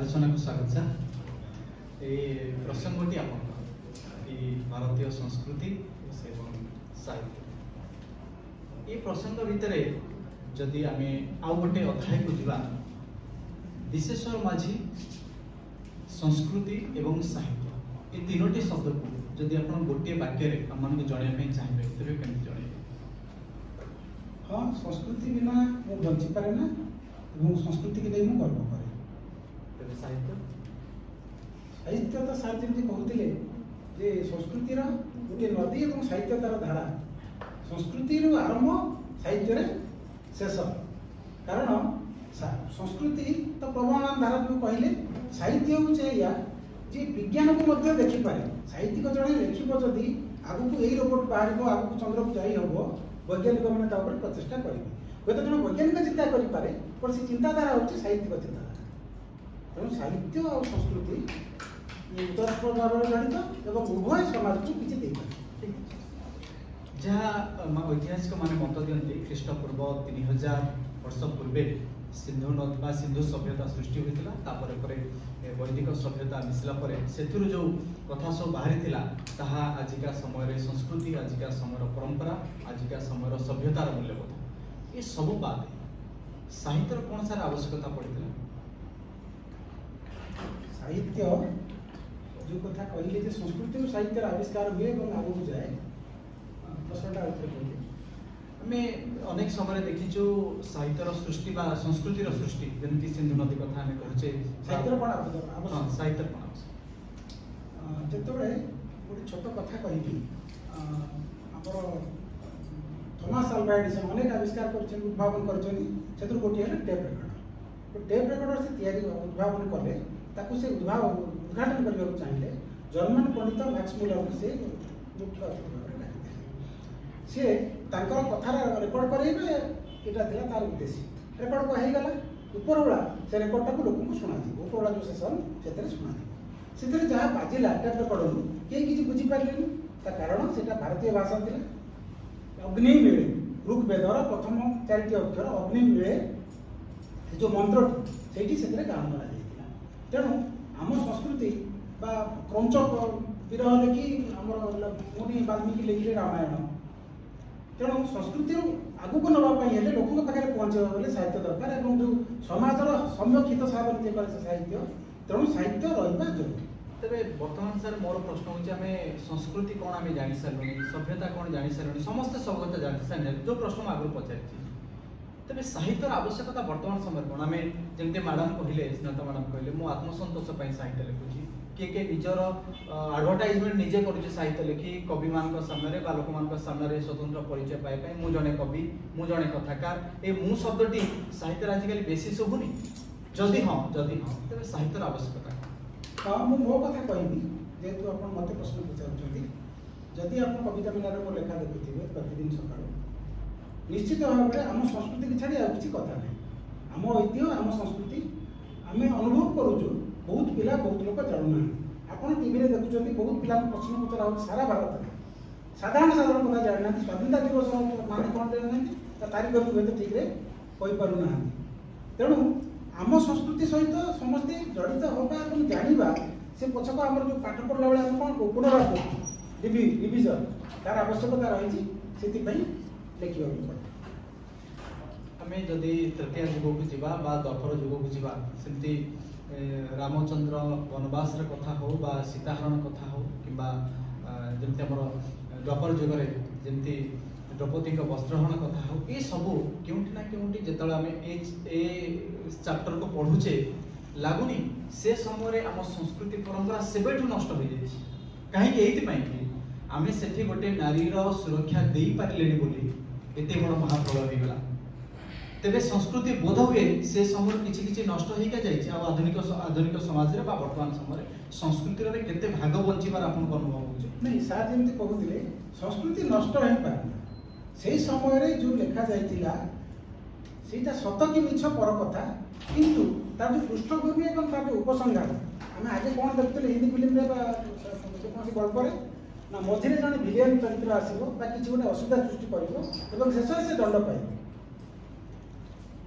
ଆଲୋଚନାକୁ ସ୍ୱାଗତ ସାର୍। ଏଇ ପ୍ରସଙ୍ଗଟି ଆପଣଙ୍କର ଏଇ ଭାରତୀୟ ସଂସ୍କୃତି ଏବଂ ସାହିତ୍ୟ, ଏ ପ୍ରସଙ୍ଗ ଭିତରେ ଯଦି ଆମେ ଆଉ ଗୋଟେ ଅଧ୍ୟାୟକୁ ଯିବା, ବିଶେଶ୍ୱର ମାଝୀ ସଂସ୍କୃତି ଏବଂ ସାହିତ୍ୟ ଏ ତିନୋଟି ଶବ୍ଦକୁ ଯଦି ଆପଣ ଗୋଟିଏ ବାକ୍ୟରେ ଆମମାନଙ୍କୁ ଜଣାଇବା ପାଇଁ ଚାହିଁବେ, ତେବେ କେମିତି ଜଣାଇବେ? ହଁ, ସଂସ୍କୃତି ବିନା ମୁଁ ବଞ୍ଚିପାରେ ନା ଏବଂ ସଂସ୍କୃତିକି ନେଇ ମୁଁ ଗର୍ବ କରେ। ତେବେ ସାହିତ୍ୟ? ସାହିତ୍ୟ ତ ସାର୍ ଯେମିତି କହୁଥିଲେ ଯେ ସଂସ୍କୃତିର ଗୋଟିଏ ନଦୀ ଏବଂ ସାହିତ୍ୟ ତାର ଧାରା। ସଂସ୍କୃତିରୁ ଆରମ୍ଭ, ସାହିତ୍ୟରେ ଶେଷ। କାରଣ ସଂସ୍କୃତି ତ ପ୍ରବହମାନ ଧାରା ଯେଉଁ କହିଲେ, ସାହିତ୍ୟ ହେଉଛି ଏଇଆ ଯେ ବିଜ୍ଞାନକୁ ମଧ୍ୟ ଦେଖିପାରେ। ସାହିତ୍ୟିକ ଜଣେ ଲେଖିବ ଯଦି ଆଗକୁ ଏଇ ରୋବୋଟ ବାହାରିବ, ଆଗକୁ ଚନ୍ଦ୍ରକୁ ଯାଇ ହେବ, ବୈଜ୍ଞାନିକମାନେ ତା ଉପରେ ପ୍ରଚେଷ୍ଟା କରିବେ। ହୁଏତ ଜଣେ ବୈଜ୍ଞାନିକ ଚିନ୍ତା କରିପାରେ, પણ ସେ ଚିନ୍ତାଧାରା ହେଉଛି ସାହିତ୍ୟିକ ଚିନ୍ତାଧାରା। ତେଣୁ ସାହିତ୍ୟ ଆଉ ସଂସ୍କୃତି ପରସ୍ପର ଭାବରେ ଜଡ଼ିତ ଏବଂ ଉଭୟ ସମାଜକୁ କିଛି ଦେଇପାରେ। ଠିକ୍ ଅଛି। ଯାହା ଐତିହାସିକ ମାନେ ମତ ଦିଅନ୍ତି, ଖ୍ରୀଷ୍ଟପୂର୍ବ 3000 ବର୍ଷ ପୂର୍ବେ ସିନ୍ଧୁ ନଦୀ ବା ସିନ୍ଧୁ ସଭ୍ୟତା ସୃଷ୍ଟି ହୋଇଥିଲା। ତାପରେ ପରେ ବୈଦିକ ସଭ୍ୟତା ମିଶିଲା ପରେ ସେଥିରୁ ଯେଉଁ କଥା ସବୁ ବାହାରିଥିଲା, ତାହା ଆଜିକା ସମୟରେ ସଂସ୍କୃତି, ଆଜିକା ସମୟର ପରମ୍ପରା, ଆଜିକା ସମୟର ସଭ୍ୟତାର ମୂଲ୍ୟବୋଧ। ଏ ସବୁ ବାଦ ସାହିତ୍ୟର କ'ଣ ସାର୍ ଆବଶ୍ୟକତା ପଡ଼ିଥିଲା? ସାହିତ୍ୟ ଯେଉଁ କଥା କହିଲେ ଯେ ସଂସ୍କୃତିରୁ ସାହିତ୍ୟର ଆବିଷ୍କାର ହୁଏ ଏବଂ ଆଗକୁ ଯାଏ, ପ୍ରଶ୍ନଟା ଆଉଥରେ କହିଲେ। ଆମେ ଅନେକ ସମୟରେ ଦେଖିଛୁ ସାହିତ୍ୟର ସୃଷ୍ଟି ବା ସଂସ୍କୃତିର ସୃଷ୍ଟି, ଯେମିତି ସିନ୍ଧୁ ନଦୀ କଥା ଆମେ କହୁଛେ। ସାହିତ୍ୟର କ'ଣ ଆବଶ୍ୟକ? ସାହିତ୍ୟର କ'ଣ ଆବଶ୍ୟକ? ଯେତେବେଳେ ଗୋଟେ ଛୋଟ କଥା କହିବି, ଆମର ଥମାସ ଆଲଭା ଏଡିସନ୍ ଅନେକ ଆବିଷ୍କାର କରିଛନ୍ତି, ଉଦ୍ଭାବନ କରିଛନ୍ତି। ସେଥିରୁ ଗୋଟିଏ ହେଲା ଟେପ୍ ରେକର୍ଡର। ଟେପ୍ ରେକର୍ଡର ସେ ତିଆରି ଉଦ୍ଭାବନ କଲେ, ତାକୁ ସେ ଉଦ୍ଘାଟନ କରିବାକୁ ଚାହିଁଲେ। ଜର୍ମାନ ପଣ୍ଡିତ ମ୍ୟାକ୍ସ ମୁଲରଙ୍କୁ ସେ ମୁଖ୍ୟ ଅତିଥି ଭାବରେ ଡାକିଥିଲେ। ସିଏ ତାଙ୍କର କଥାର ରେକର୍ଡ କରାଇବେ, ଏଇଟା ଥିଲା ତାର ଉଦ୍ଦେଶ୍ୟ। ରେକର୍ଡ ହେଇଗଲା, ଉପରବେଳା ସେ ରେକର୍ଡଟାକୁ ଲୋକଙ୍କୁ ଶୁଣାଯିବ। ଉପରବେଳା ଯେଉଁ ସେସନ୍ ସେଥିରେ ଶୁଣାଯିବ। ସେଥିରେ ଯାହା ବାଜିଲା ଟେପ୍ ରେକର୍ଡରୁ କେହି କିଛି ବୁଝିପାରିଲେନି। ତା କାରଣ ସେଇଟା ଭାରତୀୟ ଭାଷା ଥିଲା। ଅଗ୍ନି ମିଳେ, ଋଗ୍ବେଦର ପ୍ରଥମ 4ଟି ଅକ୍ଷର ଅଗ୍ନି ମିଳେ, ସେ ଯେଉଁ ମନ୍ତ୍ରଟି ସେଇଠି ସେଥିରେ ଗାନ କରାଯାଇଥିଲା। ତେଣୁ ଆମ ସଂସ୍କୃତି ବା କ୍ରଞ୍ଚ ବିରହ ଲେଖି ଆମର ମୁନି ବାଲ୍ମୀକି ଲେଖିଲେ ରାମାୟଣ। ତେଣୁ ସଂସ୍କୃତିରୁ ଆଗକୁ ନେବା ପାଇଁ ହେଲେ, ଲୋକଙ୍କ ପାଖରେ ପହଞ୍ଚାଇବାକୁ ହେଲେ ସାହିତ୍ୟ ଦରକାର ଏବଂ ଯେଉଁ ସମାଜର ସମ୍ୟକ ହିତ ସାଧନ ଯିଏ କରେ ସେ ସାହିତ୍ୟ। ତେଣୁ ସାହିତ୍ୟ ରହିବା ଜରୁରୀ। ତେବେ ବର୍ତ୍ତମାନ ସାର୍ ମୋର ପ୍ରଶ୍ନ ହେଉଛି, ଆମେ ସଂସ୍କୃତି କ'ଣ ଆମେ ଜାଣିସାରିଲୁଣି, ସଭ୍ୟତା କ'ଣ ଜାଣିସାରିଲୁଣି, ସମସ୍ତେ ସବୁ କଥା ଜାଣିସାରିଲେଣି, ଯେଉଁ ପ୍ରଶ୍ନ ମୁଁ ଆଗରୁ ପଚାରିଛି। ତେବେ ସାହିତ୍ୟର ଆବଶ୍ୟକତା ବର୍ତ୍ତମାନ ସମୟରେ କ'ଣ? ଆମେ ଯେମିତି ମ୍ୟାଡ଼ାମ୍ କହିଲେ, ସ୍ନେହତା ମ୍ୟାଡ଼ାମ୍ କହିଲେ, ମୁଁ ଆତ୍ମସନ୍ତୋଷ ପାଇଁ ସାହିତ୍ୟ ଲେଖୁଛି। କିଏ କିଏ ନିଜର ଆଡଭର୍ଟାଇଜମେଣ୍ଟ ନିଜେ କରୁଛି ସାହିତ୍ୟ ଲେଖି, କବିମାନଙ୍କ ସାମ୍ନାରେ ବା ଲୋକମାନଙ୍କ ସାମ୍ନାରେ ସ୍ୱତନ୍ତ୍ର ପରିଚୟ ପାଇବା ପାଇଁ, ମୁଁ ଜଣେ କବି, ମୁଁ ଜଣେ କଥାକାର। ଏ ମୁଁ ଶବ୍ଦଟି ସାହିତ୍ୟରେ ଆଜିକାଲି ବେଶୀ ଶୁଭୁନି। ଯଦି ହଁ, ତେବେ ସାହିତ୍ୟର ଆବଶ୍ୟକତା କ'ଣ? ହଁ, ମୁଁ ମୋ କଥା କହିବି, ଯେହେତୁ ଆପଣ ମୋତେ ପ୍ରଶ୍ନ ପଚାରୁଛନ୍ତି। ଯଦି ଆପଣ କବିତା ମିନାରରେ ମୋ ଲେଖା ଦେଖୁଥିବେ ପ୍ରତିଦିନ ସକାଳୁ, ନିଶ୍ଚିତ ଭାବରେ ଆମ ସଂସ୍କୃତିକି ଛାଡ଼ି ଆଉ କିଛି କଥା ନାହିଁ। ଆମ ଐତିହ୍ୟ, ଆମ ସଂସ୍କୃତି ଆମେ ଅନୁଭବ କରୁଛୁ, ବହୁତ ପିଲା, ବହୁତ ଲୋକ ଜାଣୁନାହାନ୍ତି। ଆପଣ ଟିଭିରେ ଦେଖୁଛନ୍ତି, ବହୁତ ପିଲାଙ୍କୁ ପ୍ରଶ୍ନ ପଚରା ହେଉଛି ସାରା ଭାରତରେ, ସାଧାରଣ ସାଧାରଣ କଥା ଜାଣିନାହାନ୍ତି। ସ୍ୱାଧୀନତା ଦିବସ ମାନେ କ'ଣ ଜାଣିନାହାନ୍ତି, ତା ତାରିଖ ବି ହୁଏତ ଠିକ୍ରେ କହିପାରୁନାହାନ୍ତି। ତେଣୁ ଆମ ସଂସ୍କୃତି ସହିତ ସମସ୍ତେ ଜଡ଼ିତ ହେବା ଏବଂ ଜାଣିବା, ସେ ପଛକ ଆମର ଯେଉଁ ପାଠ ପଢ଼ିଲା ବେଳେ ଆମେ କ'ଣ କହୁ, ପୁନରାବୃତ୍ତି, ରିଭିଜନ, ତାର ଆବଶ୍ୟକତା ରହିଛି, ସେଥିପାଇଁ ଲେଖିବାକୁ ପଡ଼େ। ଆମେ ଯଦି ତ୍ରେତୟା ଯୁଗକୁ ଯିବା ବା ଦ୍ୱାପର ଯୁଗକୁ ଯିବା, ସେମିତି ରାମଚନ୍ଦ୍ର ବନବାସର କଥା ହଉ ବା ସୀତାହରଣ କଥା ହଉ, କିମ୍ବା ଯେମିତି ଆମର ଦ୍ୱାପର ଯୁଗରେ ଯେମିତି ଦ୍ରୌପଦୀଙ୍କ ବସ୍ତ୍ରହରଣ କଥା ହଉ, ଏସବୁ କେଉଁଠି ନା କେଉଁଠି ଯେତେବେଳେ ଆମେ ଏ ଚାପ୍ଟରକୁ ପଢ଼ୁଛେ, ଲାଗୁନି ସେ ସମୟରେ ଆମ ସଂସ୍କୃତି ପରମ୍ପରା ସେବେଠୁ ନଷ୍ଟ ହୋଇଯାଇଛି? କାହିଁକି? ଏଇଥିପାଇଁ କି ଆମେ ସେଠି ଗୋଟେ ନାରୀର ସୁରକ୍ଷା ଦେଇପାରିଲେନି ବୋଲି ଏତେ ବଡ଼ ମହାପ୍ରଳୟ ହେଇଗଲା। ତେବେ ସଂସ୍କୃତି ବୋଧ ହୁଏ ସେ ସମୟରୁ କିଛି କିଛି ନଷ୍ଟ ହେଇକା ଯାଇଛି। ଆଉ ଆଧୁନିକ ସମାଜରେ ବା ବର୍ତ୍ତମାନ ସମୟରେ ସଂସ୍କୃତିର କେତେ ଭାଗ ବଞ୍ଚିବାର ଆପଣଙ୍କୁ ଅନୁଭବ ହେଉଛି? ନାଇଁ ସାର୍, ଯେମିତି କହୁଥିଲେ, ସଂସ୍କୃତି ନଷ୍ଟ ହେଇପାରିଲା। ସେଇ ସମୟରେ ଯେଉଁ ଲେଖା ଯାଇଥିଲା ସେଇଟା ସତ କି ମିଛ ପର କଥା, କିନ୍ତୁ ତାର ଯେଉଁ ପୃଷ୍ଠଭୂମି ଏବଂ ତାର ଯେଉଁ ଉପସଂହାର, ଆମେ ଆଗେ କ'ଣ ଦେଖୁଥିଲେ ହିନ୍ଦୀ ଫିଲ୍ମରେ ବା ଯେକୌଣସି ଗଳ୍ପରେ ନା, ମଝିରେ ଜଣେ ଭିଲିଆନ ଚରିତ୍ର ଆସିବ ବା କିଛି ଗୋଟେ ଅସୁବିଧା ସୃଷ୍ଟି କରିବ ଏବଂ ଶେଷରେ ସେ ଦଣ୍ଡ ପାଇବ।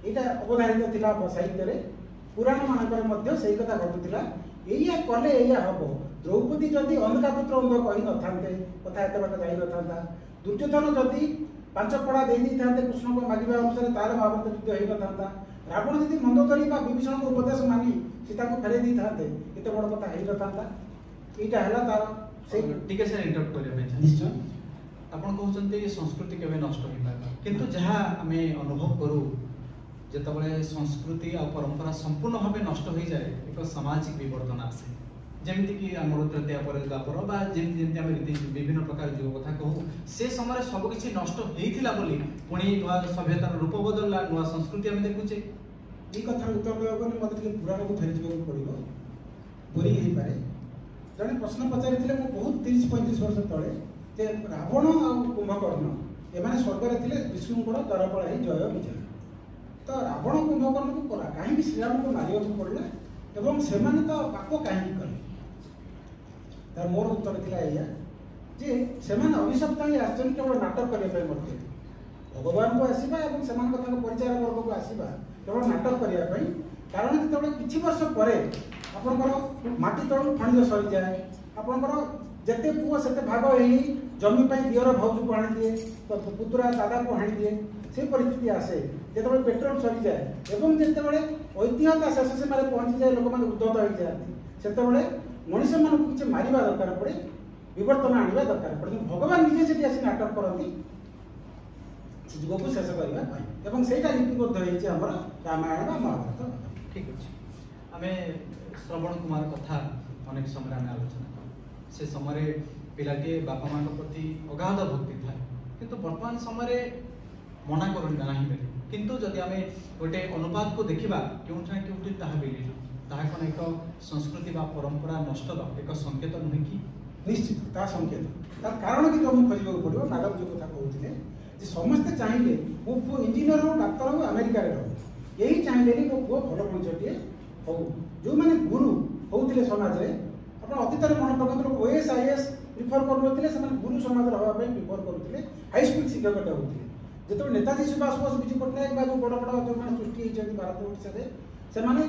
ଏଇଟା ଅବଧାରିତ ଥିଲା ସାହିତ୍ୟରେ। ପୁରାଣ ମାନଙ୍କରେ ମଧ୍ୟ ସେଇ କଥା ଘଟୁଥିଲା, ଏଇଆ କଲେ ଏଇଆ ହବ। ଦ୍ରୌପଦୀ ଯଦି ଅନ୍ଧକା ପୁତ୍ର ଅନ୍ଧ କହିନଥାନ୍ତେ କଥା ଏତେ ବାଟ ଯାଇନଥାନ୍ତା। ଦୁର୍ଯ୍ୟୋଧନ ଯଦି 5 ପଡ଼ା ଦେଇ ଦେଇଥାନ୍ତେ କୃଷ୍ଣଙ୍କ ମାଗିବା ଅନୁସାରେ, ତାହେଲେ ମହାଭାରତ ଯୁଦ୍ଧ ହେଇନଥାନ୍ତା। ରାବଣ ଯଦି ମନ୍ଦୋଦରୀ ବା ବିଭୀଷଣଙ୍କ ଉପଦେଶ ମାନି ସୀତାକୁ ଫେରେଇ ଦେଇଥାନ୍ତେ, ଏତେ ବଡ଼ କଥା ହେଇନଥାନ୍ତା। ଏଇଟା ହେଲା ତାର ସେଇ ଟିକେ ସାର୍ ଇଣ୍ଟରପ୍ଟ କରିବା ପାଇଁ ଚାହେଁ। ନିଶ୍ଚୟ। ଆପଣ କହୁଛନ୍ତି ସଂସ୍କୃତି କେବେ ନଷ୍ଟ ହେଇପାରିବ, କିନ୍ତୁ ଯାହା ଆମେ ଅନୁଭବ କରୁ ଯେତେବେଳେ ସଂସ୍କୃତି ଆଉ ପରମ୍ପରା ସମ୍ପୂର୍ଣ୍ଣ ଭାବେ ନଷ୍ଟ ହୋଇଯାଏ, ଏକ ସାମାଜିକ ବିବର୍ତ୍ତନ ଆସେ। ଯେମିତିକି ଆମର ତ୍ରେତୟା ପରେ ଦ୍ୱାପର ବା ଯେମିତି ଯେମିତି ଆମେ ରୀତି ବିଭିନ୍ନ ପ୍ରକାର ଯୁଗ କଥା କହୁ, ସେ ସମୟରେ ସବୁକିଛି ନଷ୍ଟ ହେଇଥିଲା ବୋଲି ପୁଣି ନୂଆ ସଭ୍ୟତାର ରୂପ ବଦଳିଲା, ନୂଆ ସଂସ୍କୃତି ଆମେ ଦେଖୁଛେ। ଏଇ କଥାର ଉତ୍ତର ଦେବାକୁ ଗଲେ ମୋତେ ଟିକେ ପୁରାଣକୁ ଫେରିଯିବାକୁ ପଡ଼ିବ, ବୋରିଂ ହେଇପାରେ। ଜଣେ ପ୍ରଶ୍ନ ପଚାରିଥିଲେ ମୁଁ ବହୁତ 30-35 ବର୍ଷ ତଳେ, ଯେ ରାବଣ ଆଉ କୁମ୍ଭକର୍ଣ୍ଣ ଏମାନେ ସ୍ୱର୍ଗରେ ଥିଲେ, ବିଷ୍ଣୁଙ୍କର ଦ୍ୱାରପାଳ ହେଇ ଜୟ ବିଜୟ। ତ ରାବଣ କୁମ୍ଭକର୍ଣ୍ଣକୁ କାହିଁକି ଶ୍ରୀରାମକୁ ମାରିବାକୁ ପଡ଼ିଲା ଏବଂ ସେମାନେ ତ ପାପ କାହିଁକି କଲେ? ତାର ମୋର ଉତ୍ତର ଥିଲା ଏଇଆ ଯେ ସେମାନେ ଅଭିଶପ୍ତ ହେଇ ଆସିଛନ୍ତି କେବଳ ନାଟକ କରିବା ପାଇଁ ମଧ୍ୟ। ଭଗବାନଙ୍କୁ ଆସିବା ଏବଂ ସେମାନଙ୍କ ତାଙ୍କ ପରିଚାର ବର୍ଗକୁ ଆସିବା କେବଳ ନାଟକ କରିବା ପାଇଁ। କାରଣ ଯେତେବେଳେ କିଛି ବର୍ଷ ପରେ ଆପଣଙ୍କର ମାଟି ତଳୁ ଖଣିଜ ସରିଯାଏ, ଆପଣଙ୍କର ଯେତେ ପୁଅ ସେତେ ଭାଗ ହେଇ ଜମି ପାଇଁ ଦିଅର ଭାଉଜକୁ ହାଣିଦିଏ, ପୁତୁରା ଦାଦାକୁ ହାଣିଦିଏ, ସେ ପରିସ୍ଥିତି ଆସେ। ଯେତେବେଳେ ପେଟ୍ରୋଲ ସରିଯାଏ ଏବଂ ଯେତେବେଳେ ଐତିହ୍ୟ ତା ଶେଷ ସୀମାରେ ପହଞ୍ଚିଯାଏ, ଲୋକମାନେ ଉଦ୍ଧତ ହେଇଯାଆନ୍ତି, ସେତେବେଳେ ମଣିଷମାନଙ୍କୁ କିଛି ମାରିବା ଦରକାର ପଡ଼େ, ବିବର୍ତ୍ତନ ଆଣିବା ଦରକାର ପଡ଼େ। କିନ୍ତୁ ଭଗବାନ ନିଜେ ସେଠି ଆସି ନାଟକ କରନ୍ତି ସେ ଯୁଗକୁ ଶେଷ କରିବା ପାଇଁ, ଏବଂ ସେଇଟା ଲିପିବଦ୍ଧ ହେଇଛି ଆମର ରାମାୟଣ ବା ମହାଭାରତ। ଠିକ ଅଛି, ଆମେ ଶ୍ରବଣ କୁମାର କଥା ଅନେକ ସମୟରେ ଆମେ ଆଲୋଚନା କରୁ। ସେ ସମୟରେ ପିଲାଟିଏ ବାପା ମାଆଙ୍କ ପ୍ରତି ଅଗାଧ ଭକ୍ତି ଥାଏ, କିନ୍ତୁ ବର୍ତ୍ତମାନ ସମୟରେ ମନା କରୁନି ନାହିଁ ବୋଲି, କିନ୍ତୁ ଯଦି ଆମେ ଗୋଟେ ଅନୁପାତକୁ ଦେଖିବା କେଉଁଠି ନା କେଉଁଠି ତାହା ବିଲୀନ। ତାହା କ'ଣ ଏକ ସଂସ୍କୃତି ବା ପରମ୍ପରା ନଷ୍ଟର ଏକ ସଂକେତ ନୁହେଁ କି? ନିଶ୍ଚିତ ତାହା ସଂକେତ। ତାର କାରଣ କିନ୍ତୁ ଆମକୁ ଖୋଜିବାକୁ ପଡ଼ିବ। ମ୍ୟାଡ଼ାମ ଯେଉଁ କଥା କହୁଥିଲେ ଯେ ସମସ୍ତେ ଚାହିଁଲେ ମୋ ପୁଅ ଇଞ୍ଜିନିୟର ହଉ, ଡାକ୍ତର ହଉ, ଆମେରିକାରେ ରହୁ, କେହି ଚାହିଁଲେନି ମୋ ପୁଅ ଭଲ ମଣିଷଟିଏ ହଉ। ଯେଉଁମାନେ ଗୁରୁ ହଉଥିଲେ ସମାଜରେ, ଆପଣ ଅତୀତରେ ମନେ ପକାନ୍ତୁ, ଲୋକ ଓଏସ୍ is prefer କରୁନଥିଲେ, ସେମାନେ ଗୁରୁ ସମାଜରେ ହେବା ପାଇଁ ପ୍ରିଫର କରୁଥିଲେ, ହାଇସ୍କୁଲ ଶିକ୍ଷକଟେ ହେଉଥିଲେ। ଯେତେବେଳେ ନେତାଜୀ ସୁଭାଷ ବୋଷ, ବିଜୁ ପଟ୍ଟନାୟକ ବା ଯେଉଁ ବଡ଼ ବଡ଼ ଯେଉଁମାନେ ସୃଷ୍ଟି ହେଇଛନ୍ତି ଭାରତ ଓଡ଼ିଶାରେ, ସେମାନେ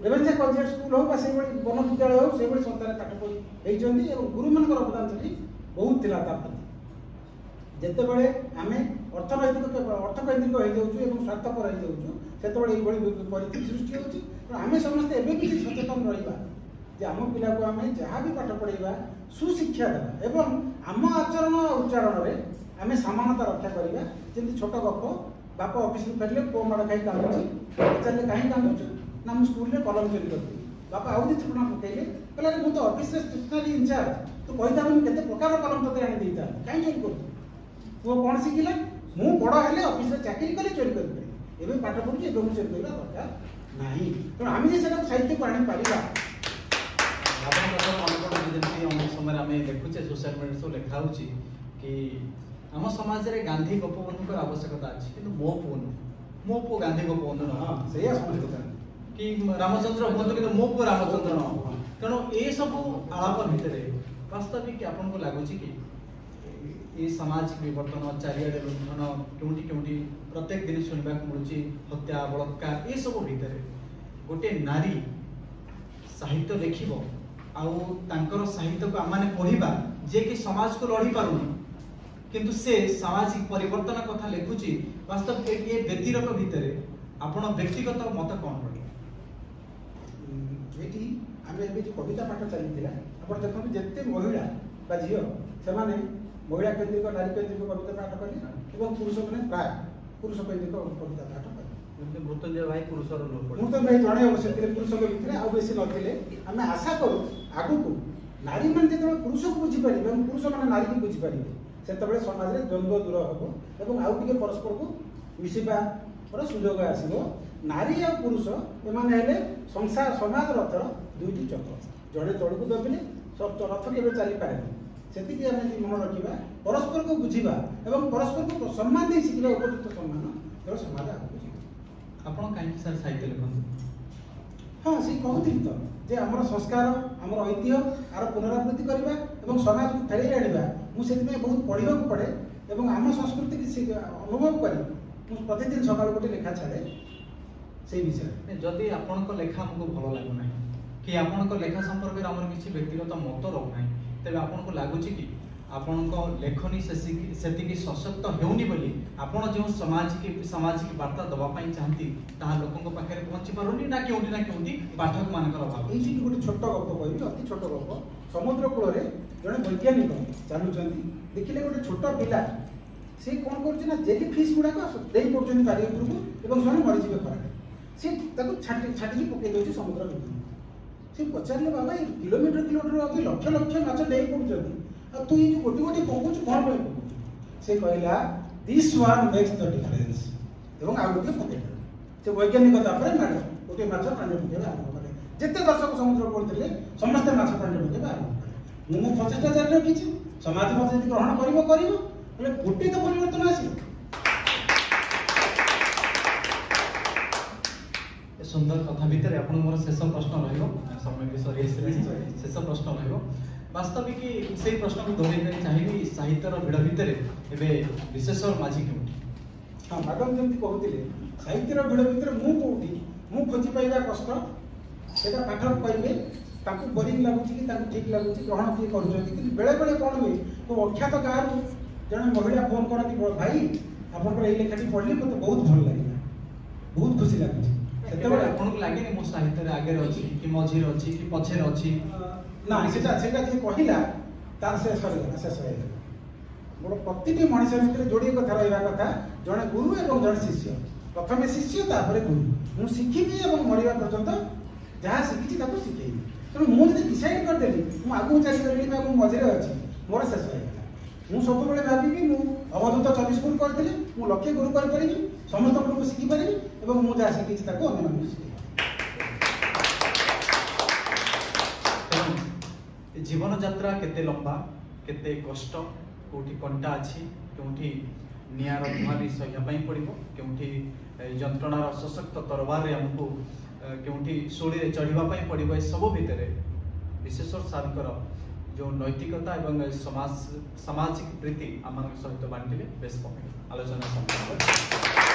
ରେଭେନ୍ସା କଲେଜିଏଟ୍ ସ୍କୁଲ ହଉ ବା ସେଇଭଳି ବନ ବିଦ୍ୟାଳୟ ହଉ, ସେଇଭଳି ସଂସ୍ଥାରେ ପାଠ ପଢ଼ି ହେଇଛନ୍ତି ଏବଂ ଗୁରୁମାନଙ୍କର ଅବଦାନ ସେଠି ବହୁତ ଥିଲା ତା ପ୍ରତି। ଯେତେବେଳେ ଆମେ ଅର୍ଥନୈତିକ ଅର୍ଥକେନ୍ଦ୍ରିକ ହେଇଯାଉଛୁ ଏବଂ ସ୍ୱାର୍ଥପର ହେଇଯାଉଛୁ, ସେତେବେଳେ ଏଇଭଳି ପରିସ୍ଥିତି ସୃଷ୍ଟି ହେଉଛି। ତେଣୁ ଆମେ ସମସ୍ତେ ଏବେ ବି ସଚେତନ ରହିବା ଯେ ଆମ ପିଲାକୁ ଆମେ ଯାହା ବି ପାଠ ପଢ଼େଇବା ସୁଶିକ୍ଷା ଦେବା ଏବଂ ଆମ ଆଚରଣ ଉଚ୍ଚାରଣରେ ଆମେ ସମାନତା ରକ୍ଷା କରିବା। ଯେମିତି ଛୋଟ ଗପ, ବାପା ଅଫିସରୁ ଫେରିଲେ ପୁଅ ମାଡ଼ ଖାଇ କାନ୍ଦୁଛି, ପଚାରିଲେ କାହିଁ କାନ୍ଦୁଛୁ? ନା ମୁଁ ସ୍କୁଲରେ କଲମ ଚୋରି କରିଥିଲି। ବାପା ଆଉ 2 ଛୁଟଣା ପକେଇଲେ, କହିଲେ ମୁଁ ତ ଅଫିସରେ ଷ୍ଟେସନାରୀ ଇନଚାର୍ଜ, ତୁ କହିଥାନ୍ତୁ ମୁଁ କେତେ ପ୍ରକାର କଲମ ତୋତେ ଆଣି ଦେଇଥାନ୍ତି, କାହିଁ ଚୋରି କରୁଛୁ? ପୁଅ କ'ଣ ଶିଖିଲା? ମୁଁ ବଡ଼ ହେଲେ ଅଫିସରେ ଚାକିରି କଲେ ଚୋରି କରିପାରିବି, ଏବେ ପାଠ ପଢ଼ୁଛି, ଏବେ ମୁଁ ଚୋରି କରିବା ଦରକାର ନାହିଁ। ତେଣୁ ଆମେ ଯେ ସେଟାକୁ ସାହିତ୍ୟକୁ ଆଣିପାରିବା। ଆପଣଙ୍କ କଥା ମନେ ପଡ଼ୁଛି, ଯେମିତି ଅନେକ ସମୟରେ ଆମେ ଦେଖୁଛେ ସୋସିଆଲ ମିଡ଼ିଆରେ ସବୁ ଲେଖା ହେଉଛି କି ଆମ ସମାଜରେ ଗାନ୍ଧୀ ଗୋପବନ୍ଧୁଙ୍କର ଆବଶ୍ୟକତା ଅଛି, କିନ୍ତୁ ମୋ ପୁଅ ନୁହଁ, ମୋ ପୁଅ ଗାନ୍ଧୀ ଗୋପବନ୍ଧୁ ନୁହଁ, ସେଇଆ ସମସ୍ତେ ଚାହାନ୍ତି କି ରାମଚନ୍ଦ୍ର ହୁଅନ୍ତୁ କିନ୍ତୁ ମୋ ପୁଅ ରାମଚନ୍ଦ୍ର ନୁହଁ। ତେଣୁ ଏସବୁ ଆଳାପ ଭିତରେ ବାସ୍ତବିକ ଆପଣଙ୍କୁ ଲାଗୁଛି କି ଏ ସାମାଜିକ ବିବର୍ତ୍ତନ, ଚାରିଆଡ଼େ ଲୁଣ୍ଠନ, କେଉଁଠି କେଉଁଠି ପ୍ରତ୍ୟେକ ଦିନ ଶୁଣିବାକୁ ମିଳୁଛି ହତ୍ୟା, ବଳାତ୍କାର, ଏସବୁ ଭିତରେ ଗୋଟେ ନାରୀ ସାହିତ୍ୟ ଲେଖିବ ଆଉ ତାଙ୍କର ସାହିତ୍ୟକୁ ଆମମାନେ ପଢ଼ିବା, ଯିଏକି ସମାଜକୁ ଲଢ଼ି ପାରୁନି କିନ୍ତୁ ସେ ସାମାଜିକ ପରିବର୍ତ୍ତନ କଥା ଲେଖୁଛି, ବାସ୍ତବିକ ଏ ବ୍ୟତିରେକ ଭିତରେ ଆପଣ ବ୍ୟକ୍ତିଗତ ମତ କ'ଣ ରହିବ? ଏଇଠି ଆମେ ଏବେ ଯେଉଁ କବିତା ପାଠ ଚାଲିଥିଲା, ଆପଣ ଦେଖନ୍ତୁ ଯେତେ ମହିଳା ବା ଝିଅ ସେମାନେ ମହିଳା କେନ୍ଦ୍ରିକ, ନାରୀ କେନ୍ଦ୍ରିକ କବିତା ପାଠ କଲେ ଏବଂ ପୁରୁଷମାନେ ପ୍ରାୟ ପୁରୁଷ କେନ୍ଦ୍ରିକ କବିତା ପାଠ କଲେ। ଯେମିତି ମୃତ୍ୟୁଞ୍ଜୟ ଭାଇ ପୁରୁଷର ଲୋକ, ମୃତ୍ୟୁଞ୍ଜୟ ଭାଇ ଜଣେ ଅବଶ୍ୟ ଥିଲେ ପୁରୁଷଙ୍କ ଭିତରେ, ଆଉ ବେଶୀ ନଥିଲେ। ଆମେ ଆଶା କରୁ ଆଗକୁ ନାରୀମାନେ ଯେତେବେଳେ ପୁରୁଷକୁ ବୁଝିପାରିବେ ଏବଂ ପୁରୁଷମାନେ ନାରୀକୁ ବୁଝିପାରିବେ, ସେତେବେଳେ ସମାଜରେ ଦ୍ୱନ୍ଦ୍ୱ ଦୂର ହେବ ଏବଂ ଆଉ ଟିକେ ପରସ୍ପରକୁ ମିଶିବାର ସୁଯୋଗ ଆସିବ। ନାରୀ ଆଉ ପୁରୁଷ ଏମାନେ ହେଲେ ସଂସାର ସମାଜ ରଥର ଦୁଇଟି ଚକ, ଜଣେ ତଳକୁ ଦବିଲେ ରଥ କେବେ ଚାଲିପାରେନି। ସେତିକି ଆମେ ଯଦି ମନେ ରଖିବା, ପରସ୍ପରକୁ ବୁଝିବା ଏବଂ ପରସ୍ପରକୁ ସମ୍ମାନ ଦେଇ ଶିଖିବା, ଉପଯୁକ୍ତ ସମ୍ମାନ, ତେଣୁ ସମାଜ ଆଗକୁ ଯିବ। ଆପଣ କାହିଁକି ସାର୍ ସାହିତ୍ୟ ଲେଖନ୍ତି? ହଁ, ସେ କହୁଥିଲି ତ ଯେ ଆମର ସଂସ୍କାର, ଆମର ଐତିହ୍ୟ ଆର ପୁନରାବୃତ୍ତି କରିବା ଏବଂ ସମାଜକୁ ଫେରେଇ ଆଣିବା। ମୁଁ ସେଥିପାଇଁ ବହୁତ ପଢ଼ିବାକୁ ପଡ଼େ ଏବଂ ଆମ ସଂସ୍କୃତିକି ଅନୁଭବ କରି ମୁଁ ପ୍ରତିଦିନ ସକାଳୁ ଗୋଟେ ଲେଖା ଛାଡ଼େ। ସେଇ ବିଷୟରେ। ଯଦି ଆପଣଙ୍କ ଲେଖା ଆମକୁ ଭଲ ଲାଗୁନାହିଁ କି ଆପଣଙ୍କ ଲେଖା ସମ୍ପର୍କରେ ଆମର କିଛି ବ୍ୟକ୍ତିଗତ ମତ ରହୁନାହିଁ, ତେବେ ଆପଣଙ୍କୁ ଲାଗୁଛି କି ଆପଣଙ୍କ ଲେଖନୀ ସେତିକି ସଶକ୍ତ ହେଉନି ବୋଲି ଆପଣ ଯେଉଁ ସାମାଜିକ ବାର୍ତ୍ତା ଦେବା ପାଇଁ ଚାହାନ୍ତି ତାହା ଲୋକଙ୍କ ପାଖରେ ପହଞ୍ଚି ପାରୁନି, ନା କେଉଁଠି ନା କେଉଁଠି ପାଠକ ମାନଙ୍କର ଅଭାବ? ଏଇଠି ଗୋଟେ ଛୋଟ ଗପ କହିବି, ଅତି ଛୋଟ ଗପ। ସମୁଦ୍ର କୂଳରେ ଜଣେ ବୈଜ୍ଞାନିକ ଚାଲୁଛନ୍ତି, ଦେଖିଲେ ଗୋଟେ ଛୋଟ ପିଲା ସେ କ'ଣ କରୁଛି ନା ଜେଲି ଫିସ୍ ଗୁଡ଼ାକ ଦେଇ ପଡ଼ୁଛନ୍ତି ବାରି ଉପରକୁ ଏବଂ ସେମାନେ ମରିଯିବେ ଖରାରେ। ସେ ତାକୁ ଛାଟିକି ପକେଇ ଦେଉଛି ସମୁଦ୍ର ଭିତରକୁ। ସେ ପଚାରିଲେ, ବାବା ଏ କିଲୋମିଟର କିଲୋମିଟର ଅଛି ଲକ୍ଷ ଲକ୍ଷ ମାଛ ଡେଇଁ ପଡ଼ୁଛନ୍ତି, ଆଉ ତୁ ଏଇ ଯେଉଁ ଗୋଟି ଗୋଟି ପକଉଛୁ କ'ଣ ପାଇଁ ପକଉଛୁ? ସେ କହିଲା, this one makes the difference, ଏବଂ ଆଉ ଗୋଟିଏ ପକେଇଦେଲା। ସେ ବୈଜ୍ଞାନିକ ତାପରେ ମାଡ଼ ଗୋଟିଏ ମାଛ ପାଣିରେ ପକେଇବା ଆରମ୍ଭ କଲେ। ଯେତେ ଦର୍ଶକ ସମୁଦ୍ର ପଡ଼ିଥିଲେ ସମସ୍ତେ ମାଛ ପାଣିରେ ପକେଇବା ଆରମ୍ଭ କଲେ। ମୁଁ ମୋ ପ୍ରଚେଷ୍ଟା ଜାରି ରଖିଛି, ସମାଜ ମୋତେ ଯଦି ଗ୍ରହଣ କରିବ କରିବ, ହେଲେ ଗୋଟିଏ ତ ପରିବର୍ତ୍ତନ ଆସିବ। ସୁନ୍ଦର କଥା ଭିତରେ ଆପଣଙ୍କୁ ମୋର ଶେଷ ପ୍ରଶ୍ନ ରହିବ, ସମୟ ବି ସରି ଆସିଲାଣି। ଶେଷ ପ୍ରଶ୍ନ ରହିବ, ବାସ୍ତବିକ ସେଇ ପ୍ରଶ୍ନକୁ ଦୋହରାଇ ପାଇଁ ଚାହିଁବି, ସାହିତ୍ୟର ଭିଡ଼ ଭିତରେ ଏବେ ବିଶେଶ୍ୱର ମାଝୀ କେଉଁଠି? ହଁ ମ୍ୟାଡ଼ାମ ଯେମିତି କହୁଥିଲେ, ସାହିତ୍ୟର ଭିଡ଼ ଭିତରେ ମୁଁ କୋଉଠି, ମୁଁ ଖୋଜି ପାଇବା କଷ୍ଟ। ସେଇଟା ପାଠକ କହିବେ ତାଙ୍କୁ ବୋରିଂ ଲାଗୁଛି କି ତାଙ୍କୁ ଠିକ୍ ଲାଗୁଛି, ଗ୍ରହଣ କିଏ କରୁଛନ୍ତି। କିନ୍ତୁ ବେଳେବେଳେ କ'ଣ ହୁଏ, କୋଉ ଅଖ୍ୟାତ ଗାଁରୁ ଜଣେ ମହିଳା ଫୋନ୍ କରନ୍ତି, ଭାଇ ଆପଣଙ୍କର ଏଇ ଲେଖାଟି ପଢ଼ିଲି, ମୋତେ ବହୁତ ଭଲ ଲାଗିଲା, ବହୁତ ଖୁସି ଲାଗୁଛି। ସେତେବେଳେ ଆପଣଙ୍କୁ ଲାଗେନି ମୁଁ ସାହିତ୍ୟରେ ଆଗରେ ଅଛି କି ମଝିରେ ଅଛି କି ପଛରେ ଅଛି? ନା, ସେଟା ଯିଏ କହିଲା ତାର ସେ ସରିଗଲା, ଶେଷ ହେଇଗଲା। ମୋର ପ୍ରତିଟି ମଣିଷ ଭିତରେ ଯୋଡ଼ିଏ କଥା ରହିବା କଥା, ଜଣେ ଗୁରୁ ଏବଂ ଜଣେ ଶିଷ୍ୟ। ପ୍ରଥମେ ଶିଷ୍ୟ, ତାପରେ ଗୁରୁ। ମୁଁ ଶିଖିବି ଏବଂ ମରିବା ପର୍ଯ୍ୟନ୍ତ ଯାହା ଶିଖିଛି ତାକୁ ଶିଖେଇବି। ତେଣୁ ମୁଁ ଯଦି ଡିସାଇଡ୍ କରିଦେଲି ମୁଁ ଆଗକୁ ଚାଲିପାରିବି ବା ମୁଁ ମଝିରେ ଅଛି, ମୋର ଶେଷ ହେଇଗଲା। ମୁଁ ସବୁବେଳେ ଭାବିବି ମୁଁ ଅବଧୂତ 24 ଗୁରୁ କରିଥିଲି, ମୁଁ ଲକ୍ଷେ ଗୁରୁ କରିପାରିବି, ସମସ୍ତଙ୍କଠୁ ଶିଖିପାରିବି ଏବଂ ମୁଁ ଯାହା ଶିଖିଛି ତାକୁ ଅନ୍ୟମାନଙ୍କୁ ଶିଖେଇବି। ଜୀବନ ଯାତ୍ରା କେତେ ଲମ୍ବା, କେତେ କଷ୍ଟ, କେଉଁଠି କଣ୍ଟା ଅଛି, କେଉଁଠି ନିଆଁର ଧୂଆଁ ବି ସହିବା ପାଇଁ ପଡ଼ିବ, କେଉଁଠି ଯନ୍ତ୍ରଣାର ସଶକ୍ତ ତରବାରରେ ଆମକୁ କେଉଁଠି ଶୁଳିରେ ଚଢ଼ିବା ପାଇଁ ପଡ଼ିବ, ଏସବୁ ଭିତରେ ବିଶେଶ୍ୱର ସାର୍ଙ୍କର ଯେଉଁ ନୈତିକତା ଏବଂ ସାମାଜିକ ପ୍ରୀତି ଆମମାନଙ୍କ ସହିତ ବାଣ୍ଟିଲେ, ବେଶ ପକେଇ ଆଲୋଚନା ସମ୍ପନ୍ନ।